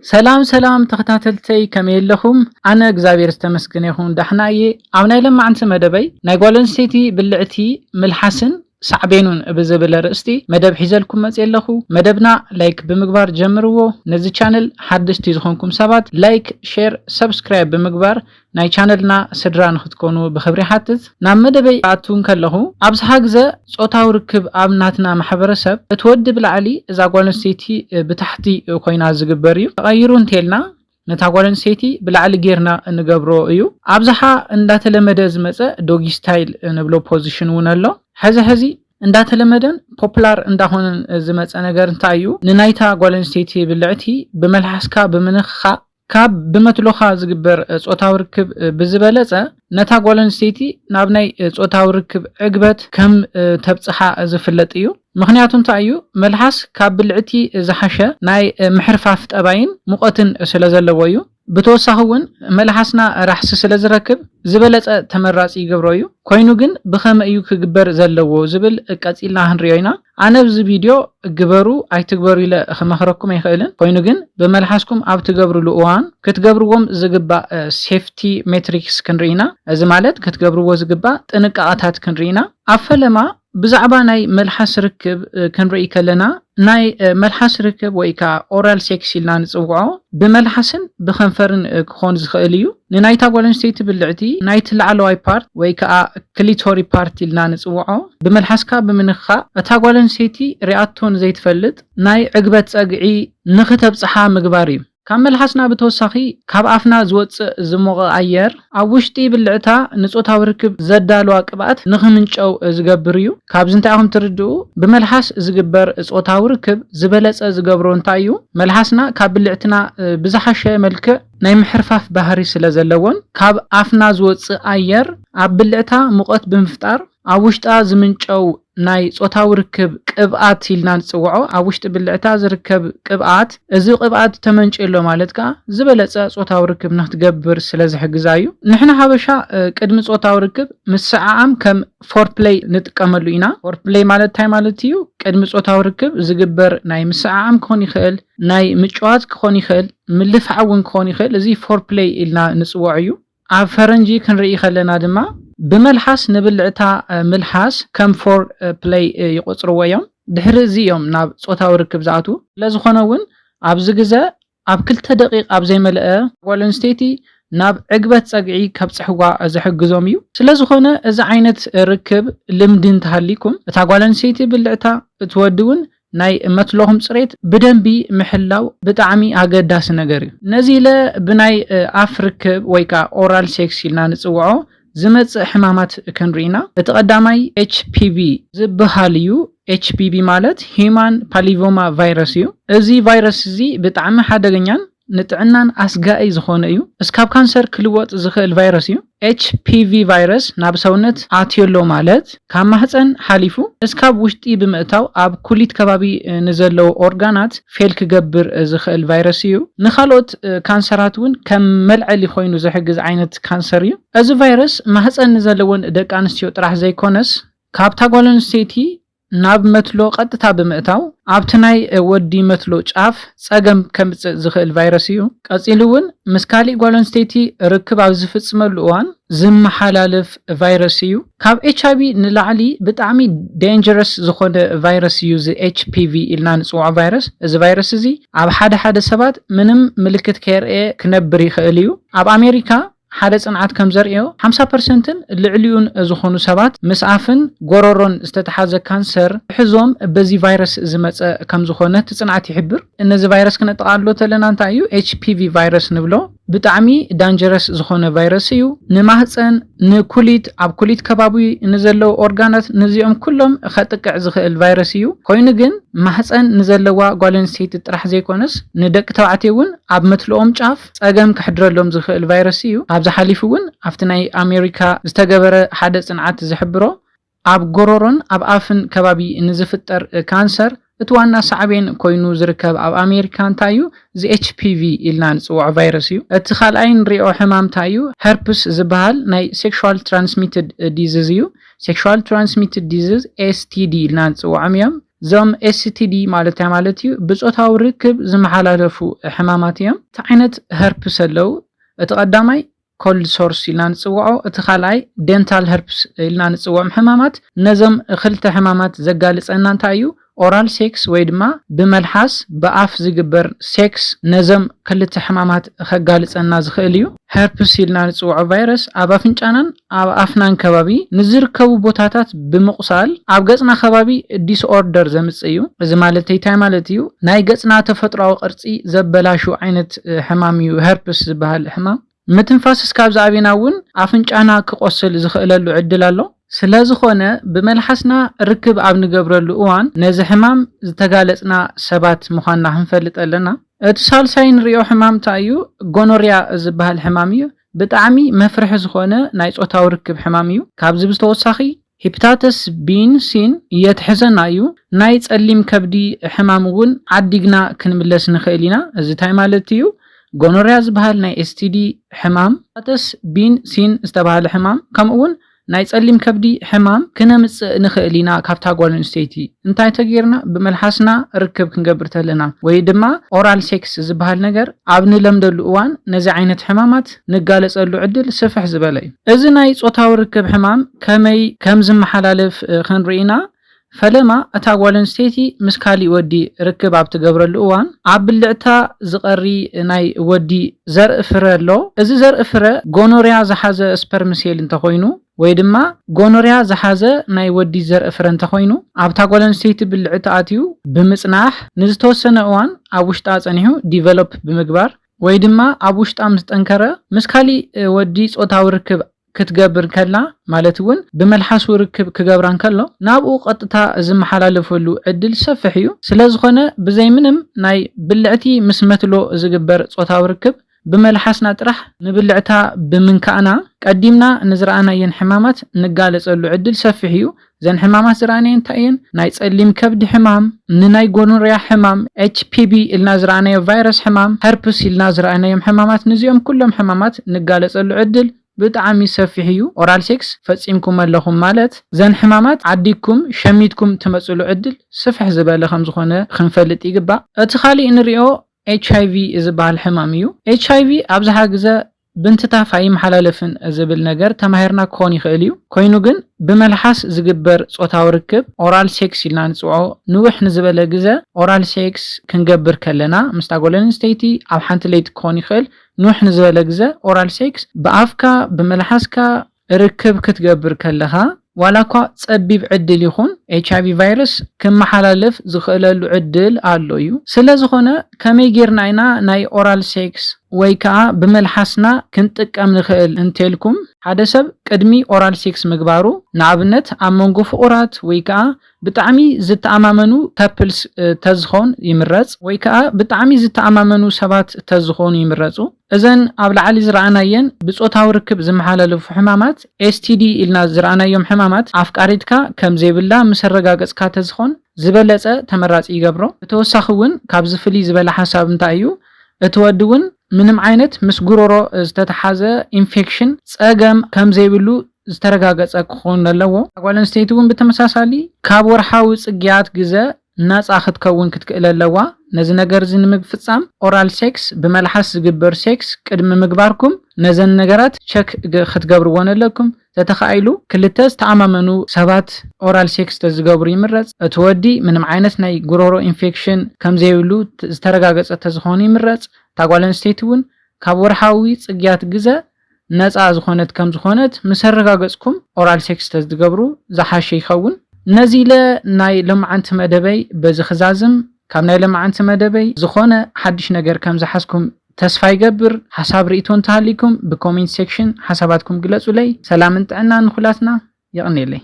ሰላም ሰላም ተኸታተልተይ፣ ከመይ ኣለኹም? ኣነ እግዚኣብሔር ዝተመስገነ ይኹን ዳሕና እየ። ኣብ ናይ ለማዕንቲ መደበይ ናይ ጓል ኣንስተይቲ ብልዕቲ፣ ምልሓስን ሳዕቤኑን ብዝብል ኣርእስቲ መደብ ሒዘልኩም መፅየ ኣለኹ። መደብና ላይክ ብምግባር ጀምርዎ። ነዚ ቻነል ሓደሽቲ ዝኾንኩም ሰባት ላይክ፣ ሼር፣ ሰብስክራይብ ብምግባር ናይ ቻነልና ስድራ ንክትኮኑ ብኽብሪ ሓትት። ናብ መደበይ ኣቱ እንከለኹ፣ ኣብዝሓ ግዘ ጾታዊ ርክብ ኣብ ናትና ማሕበረሰብ እቲ ወዲ ብላዕሊ እዛ ጓል ኣንስተይቲ ብታሕቲ ኮይና ዝግበር እዩ። ተቐይሩ እንተልና ነታ ጓል ኣንስተይቲ ብላዕሊ ጌርና እንገብሮ እዩ። ኣብዝሓ እንዳተለመደ ዝመፀ ዶጊ ስታይል ንብሎ ፖዚሽን እውን ኣሎ። ሕዚ ሕዚ እንዳተለመደን ፖፕላር እንዳኾነን ዝመፀ ነገር እንታይ እዩ? ንናይታ ጓል ኣንስተይቲ ብልዕቲ ብመልሓስካ ብምንኽኻእ ካብ ብመትሎኻ ዝግበር ጾታዊ ርክብ ብዝበለፀ ነታ ጓል ኣንስተይቲ ናብ ናይ ጾታዊ ርክብ ዕግበት ከም ተብፅሓ ዝፍለጥ እዩ። ምኽንያቱ እንታይ እዩ? መልሓስ ካብ ብልዕቲ ዝሓሸ ናይ ምሕርፋፍ ጠባይን ሙቐትን ስለ ዘለዎ እዩ። ብተወሳኺ እውን መልሓስና ራሕሲ ስለ ዝረክብ ዝበለፀ ተመራፂ ይገብሮ እዩ። ኮይኑ ግን ብኸመይ እዩ ክግበር ዘለዎ ዝብል ቀፂልና ክንሪኦ ኢና። ኣነ ኣብዚ ቪድዮ ግበሩ ኣይትግበሩ ኢለ ክመኽረኩም ኣይኽእልን። ኮይኑ ግን ብመልሓስኩም ኣብ ትገብርሉ እዋን ክትገብርዎም ዝግባእ ሴፍቲ ሜትሪክስ ክንርኢ ኢና። እዚ ማለት ክትገብርዎ ዝግባእ ጥንቃቐታት ክንርኢ ኢና። ኣብ ፈለማ ብዛዕባ ናይ መልሓስ ርክብ ክንርኢ ከለና ናይ መልሓስ ርክብ ወይ ከዓ ኦራል ሴክስ ኢልና ንፅውዖ ብመልሓስን ብኸንፈርን ክኾን ዝኽእል እዩ። ንናይታ ጓል ኣንስተይቲ ብልዕቲ ናይቲ ላዕለዋይ ፓርት ወይ ከዓ ክሊቶሪ ፓርት ኢልና ንፅውዖ ብመልሓስካ ብምንኻእ እታ ጓል ኣንስተይቲ ሪኣቶ ንዘይትፈልጥ ናይ ዕግበት ፀግዒ ንኽተብፅሓ ምግባር እዩ። ካብ መልሓስና ብተወሳኺ ካብ ኣፍና ዝወፅእ ዝሞቐ ኣየር ኣብ ውሽጢ ብልዕታ ንጾታዊ ርክብ ዘዳልዋ ቅብኣት ንኽምንጨው ዝገብር እዩ። ካብዚ እንታይ ኢኹም ትርድኡ? ብመልሓስ ዝግበር ጾታዊ ርክብ ዝበለጸ ዝገብሮ እንታይ እዩ? መልሓስና ካብ ብልዕትና ብዝሓሸ መልክዕ ናይ ምሕርፋፍ ባህሪ ስለ ዘለዎን ካብ ኣፍና ዝወፅእ ኣየር ኣብ ብልዕታ ሙቐት ብምፍጣር ኣብ ውሽጣ ዝምንጨው ናይ ጾታዊ ርክብ ቅብኣት ኢልና ንጽውዖ፣ ኣብ ውሽጢ ብልዕታ ዝርከብ ቅብኣት፣ እዚ ቅብኣት ተመንጭዮ ኣሎ ማለት ከኣ ዝበለጸ ጾታዊ ርክብ ንክትገብር ስለ ዝሕግዛ እዩ። ንሕና ሓበሻ ቅድሚ ጾታዊ ርክብ ምስዓዓም ከም ፎርፕለይ ንጥቀመሉ ኢና። ፎርፕለይ ማለት እንታይ ማለት እዩ? ቅድሚ ጾታዊ ርክብ ዝግበር ናይ ምስዓዓም ክኾን ይኽእል፣ ናይ ምጭዋት ክኾን ይኽእል፣ ምልፍዓው እውን ክኾን ይኽእል። እዚ ፎርፕለይ ኢልና ንጽውዖ እዩ። ኣብ ፈረንጂ ክንርኢ ከለና ድማ ብመልሓስ ንብልዕታ ምልሓስ ከም ፎር ፕለይ ይቆጽርዎ እዮም። ድሕሪ እዚ እዮም ናብ ጾታዊ ርክብ ዝኣትዉ። ስለዝኾነ እውን ኣብዚ ግዘ ኣብ ክልተ ደቂቕ ኣብ ዘይመልአ ጓል ኣንስተይቲ ናብ ዕግበት ጸግዒ ከብጽሕዋ ዝሕግዞም እዩ። ስለዝኾነ እዚ ዓይነት ርክብ ልምዲ እንተሃሊኩም እታ ጓል ኣንስተይቲ ብልዕታ እቲ ወዲ እውን ናይ መትሎኹም ጽሬት ብደንቢ ምሕላው ብጣዕሚ ኣገዳሲ ነገር እዩ። ነዚ ኢለ ብናይ ኣፍ ርክብ ወይ ከዓ ኦራል ሴክስ ኢልና ንጽውዖ ዝመጽእ ሕማማት ክንርኢና፣ እቲ ቀዳማይ ኤች ፒ ቪ ዝበሃል እዩ። ኤች ፒ ቪ ማለት ሂማን ፓሊቮማ ቫይረስ እዩ። እዚ ቫይረስ እዚ ብጣዕሚ ሓደገኛን ንጥዕናን ኣስጋኢ ዝኾነ እዩ። እስካብ ካንሰር ክልወጥ ዝኽእል ቫይረስ እዩ። ኤች ፒ ቪ ቫይረስ ናብ ሰውነት ኣትዮ ኣሎ ማለት ካብ ማህፀን ሓሊፉ እስካብ ውሽጢ ብምእታው ኣብ ኩሊት ከባቢ ንዘለዉ ኦርጋናት ፌል ክገብር ዝኽእል ቫይረስ እዩ። ንኻልኦት ካንሰራት እውን ከም መልዐሊ ኮይኑ ዝሕግዝ ዓይነት ካንሰር እዩ። እዚ ቫይረስ ማህፀን ንዘለወን ደቂ ኣንስትዮ ጥራሕ ዘይኮነስ ካብታ ጓል ኣንስተይቲ ናብ መትሎ ቀጥታ ብምእታው ኣብቲ ናይ ወዲ መትሎ ጫፍ ጸገም ከምጽእ ዝኽእል ቫይረስ እዩ። ቀጺሉ እውን ምስ ካሊእ ጓል ኣንስተይቲ ርክብ ኣብ ዝፍጽመሉ እዋን ዝመሓላልፍ ቫይረስ እዩ። ካብ ኤች ኣይ ቪ ንላዕሊ ብጣዕሚ ዴንጀረስ ዝኾነ ቫይረስ እዩ እዚ ኤች ፒ ቪ ኢልና ንጽውዖ ቫይረስ። እዚ ቫይረስ እዚ ኣብ ሓደ ሓደ ሰባት ምንም ምልክት ከየርእየ ክነብር ይኽእል እዩ። ኣብ ኣሜሪካ ሓደ ጽንዓት ከም ዘርእዮ ሓምሳ ፐርሰንትን ልዕሊኡን ዝኾኑ ሰባት ምስ ኣፍን ጎረሮን ዝተተሓዘ ካንሰር ክሕዞም በዚ ቫይረስ ዝመጸ ከም ዝኾነ እቲ ጽንዓት ይሕብር። ነዚ ቫይረስ ክነጠቓሎ ተለና እንታይ እዩ? ኤች ፒ ቪ ቫይረስ ንብሎ። ብጣዕሚ ዳንጀረስ ዝኾነ ቫይረስ እዩ። ንማህፀን፣ ንኩሊት፣ ኣብ ኩሊት ከባቢ ንዘለዉ ኦርጋናት፣ ነዚኦም ኩሎም ከጥቅዕ ዝኽእል ቫይረስ እዩ። ኮይኑ ግን ማህፀን ንዘለዋ ጓል ኣንስተይቲ ጥራሕ ዘይኮነስ ንደቂ ተባዕትዮ እውን ኣብ መትልኦም ጫፍ ጸገም ከሕድረሎም ዝኽእል ቫይረስ እዩ። ካብዚ ሓሊፉ እውን ኣብቲ ናይ ኣሜሪካ ዝተገበረ ሓደ ጽንዓት ዝሕብሮ ኣብ ጎረሮን ኣብ ኣፍን ከባቢ ንዝፍጠር ካንሰር እቲ ዋና ሳዕቤን ኮይኑ ዝርከብ ኣብ ኣሜሪካ እንታይ እዩ? እዚ ኤች ፒ ቪ ኢልና ንጽውዖ ቫይረስ እዩ። እቲ ካልኣይ ንሪኦ ሕማም እንታይ እዩ? ሀርፕስ ዝበሃል ናይ ሴክሹዋል ትራንስሚትድ ዲዝዝ እዩ። ሴክሹዋል ትራንስሚትድ ዲዝዝ ኤስ ቲ ዲ ኢልና ንጽውዖም እዮም። እዞም S T D ማለት እንታይ ማለት እዩ? ብጾታዊ ርክብ ዝመሓላለፉ ሕማማት እዮም። እቲ ዓይነት herpes ኣለዉ። እቲ ቀዳማይ cold sores ኢልና ንጽውዖ፣ እቲ ካልኣይ dental herpes ኢልና ንጽውዖም ሕማማት። ነዞም ክልተ ሕማማት ዘጋልጸና እንታይ እዩ? Oral sex ወይ ድማ ብመልሓስ ብኣፍ ዝግበር sex ነዞም ክልተ ሕማማት ከጋልጸና ዝኽእል እዩ። Herpes ኢልና ንጽውዖ ቫይረስ ኣብ ኣፍንጫናን ኣብ ኣፍናን ከባቢ ንዝርከቡ ቦታታት ብምቑሳል ኣብ ገጽና ከባቢ disorder ዘምጽእ እዩ። እዚ ማለት እንታይ ማለት እዩ? ናይ ገጽና ተፈጥሮኣዊ ቅርጺ ዘበላሹ ዓይነት ሕማም እዩ herpes ዝበሃል ሕማም። ምትንፋስ እስካብ ዝኣብና እውን ኣፍንጫና ክቆስል ዝኽእለሉ ዕድል ኣሎ። ስለ ዝኾነ ብመልሓስና ርክብ ኣብ ንገብረሉ እዋን ነዚ ሕማም ዝተጋለጽና ሰባት ምዃንና ክንፈልጥ ኣለና። እቲ ሳልሳይ ንሪኦ ሕማም እንታይ እዩ? ጎኖርያ ዝበሃል ሕማም እዩ። ብጣዕሚ መፍርሒ ዝኾነ ናይ ጾታዊ ርክብ ሕማም እዩ። ካብዚ ብዝተወሳኺ ሂፕታተስ ቢን ሲን እየትሕዘና እዩ። ናይ ጸሊም ከብዲ ሕማም እውን ዓዲግና ክንምለስ ንኽእል ኢና። እዚ እንታይ ማለት እዩ? ጎኖርያ ዝበሃል ናይ S T D ሕማም፣ ሂፕታተስ ቢን ሲን ዝተባህለ ሕማም፣ ከምኡ እውን ናይ ጸሊም ከብዲ ሕማም ክነምጽእ ንኽእል ኢና ካብታ ጓል ኣንስተይቲ። እንታይ ተጌርና? ብመልሓስና ርክብ ክንገብር ተለና ወይ ድማ oral sex ዝበሃል ነገር ኣብ ንለምደሉ እዋን ነዚ ዓይነት ሕማማት ንጋለጸሉ ዕድል ስፍሕ ዝበለ እዩ። እዚ ናይ ጾታዊ ርክብ ሕማም ከመይ ከም ዝመሓላለፍ ክንርኢ ኢና። ፈለማ እታ ጓል ኣንስተይቲ ምስ ካሊእ ወዲ ርክብ ኣብ ትገብረሉ እዋን ኣብ ብልዕታ ዝቐሪ ናይ ወዲ ዘርኢ ፍረ ኣሎ። እዚ ዘርኢ ፍረ ጎኖርያ ዝሓዘ ስፐርም ሴል እንተኾይኑ ወይ ድማ ጎኖርያ ዝሓዘ ናይ ወዲ ዘርኢ ፍረ እንተኾይኑ ኣብታ ጓል ኣንስተይቲ ብልዕቲ ኣትዩ ብምጽናሕ ንዝተወሰነ እዋን ኣብ ውሽጣ ጸኒሑ ዲቨሎፕ ብምግባር ወይ ድማ ኣብ ውሽጣ ምስ ጠንከረ ምስ ካሊእ ወዲ ጾታዊ ርክብ ክትገብር ከላ ማለት እውን ብመልሓሱ ርክብ ክገብራ እንከሎ ናብኡ ቀጥታ ዝመሓላለፈሉ ዕድል ሰፍሕ እዩ። ስለ ዝኾነ ብዘይ ምንም ናይ ብልዕቲ ምስ መትሎ ዝግበር ጾታዊ ርክብ ብመልሓስና ጥራሕ ንብልዕታ ብምንካእና ቀዲምና ንዝረኣናየን ሕማማት ንጋለጸሉ ዕድል ሰፍሕ እዩ። ዘን ሕማማት ዝረኣናየን እንታይ እየን? ናይ ጸሊም ከብዲ ሕማም፣ ንናይ ጎኖርያ ሕማም፣ H P V ኢልና ዝረኣናዮ ቫይረስ ሕማም፣ herpes ኢልና ዝረኣናዮም ሕማማት፣ ንዚኦም ኩሎም ሕማማት ንጋለጸሉ ዕድል ብጣዕሚ ሰፊሕ እዩ። Oral sex ፈጺምኩም ኣለኹም ማለት ዘን ሕማማት ዓዲግኩም ሸሚትኩም ትመጽሉ ዕድል ስፍሕ ዝበለ ከም ዝኾነ ክንፈልጥ ይግባእ። እቲ ካሊእ ንሪኦ H I V ዝበሃል ሕማም እዩ። H I V ኣብዝሓ ግዘ ብንትታፍ ኣይመሓላለፍን ዝብል ነገር ተማሂርና ክኾን ይኽእል እዩ። ኮይኑ ግን ብመልሓስ ዝግበር ጾታዊ ርክብ oral sex ኢልና ንጽውዖ ንውሕ ንዝበለ ግዘ oral sex ክንገብር ከለና ምስታ ጓል ኣንስተይቲ ኣብ ሓንቲ ለይቲ ክኾን ይኽእል ንውሕ ንዝበለ ግዘ oral sex ብኣፍካ ብመልሓስካ ርክብ ክትገብር ከለኻ ዋላ እኳ ጸቢብ ዕድል ይኹን H I V ቫይረስ ክመሓላለፍ ዝኽእለሉ ዕድል ኣሎ እዩ። ስለ ዝኾነ ከመይ ጌርና ኢና ናይ oral sex ወይ ከዓ ብመልሓስና ክንጥቀም ንኽእል እንተልኩም ሓደ ሰብ ቅድሚ oral sex ምግባሩ ንኣብነት ኣብ መንጎ ፍቑራት ወይ ከዓ ብጣዕሚ ዝተኣማመኑ couples ተዝኾን ይምረጽ ወይ ከዓ ብጣዕሚ ዝተኣማመኑ ሰባት ተዝኾኑ ይምረጹ። እዘን ኣብ ላዕሊ ዝረኣናየን ብጾታዊ ርክብ ዝመሓላለፉ ሕማማት S T D ኢልና ዝረኣናዮም ሕማማት ኣፍቃሪትካ ከም ዘይብላ ምስ ኣረጋገጽካ ተዝኾን ዝበለጸ ተመራጺ ይገብሮ። ብተወሳኺ እውን ካብዚ ፍልይ ዝበለ ሓሳብ እንታይ እዩ እቲ ወዲ እውን ምንም ዓይነት ምስ ጉሮሮ ዝተተሓዘ ኢንፌክሽን ጸገም ከም ዘይብሉ ዝተረጋገጸ ክኸውን ኣለዎ። ጓል ኣንስተይቲ እውን ብተመሳሳሊ ካብ ወርሓዊ ጽግያት ግዘ ነጻ ክትከውን ክትክእል ኣለዋ። ነዚ ነገር እዚ ንምፍጻም oral sex ብመልሓስ ዝግበር sex ቅድሚ ምግባርኩም ነዘን ነገራት ቸክ ክትገብርዎን ኣለኩም። ተተኻኢሉ ክልተ ዝተኣማመኑ ሰባት oral sex ተዝገብሩ ይምረጽ። እቲ ወዲ ምንም ዓይነት ናይ ጉሮሮ ኢንፌክሽን ከም ዘይብሉ ዝተረጋገጸ ተዝኾኑ ይምረጽ። እታ ጓል ኣንስተይቲ እውን ካብ ወርሓዊ ጽግያት ግዘ ነጻ ዝኾነት ከም ዝኾነት ምስ ኣረጋገጽኩም oral sex ተዝገብሩ ዝሓሸ ይኸውን። ነዚ ኢለ ናይ ሎማዓንቲ መደበይ በዚ ክዛዝም። ካብ ናይ ሎማዓንቲ መደበይ ዝኾነ ሓድሽ ነገር ከም ዝሓዝኩም ተስፋ ይገብር። ሓሳብ ርእይቶ እንተሃሊኩም ብ comment section ሓሳባትኩም ግለጹለይ። ሰላምን ጥዕናን ንኹላትና። የቐንየለይ።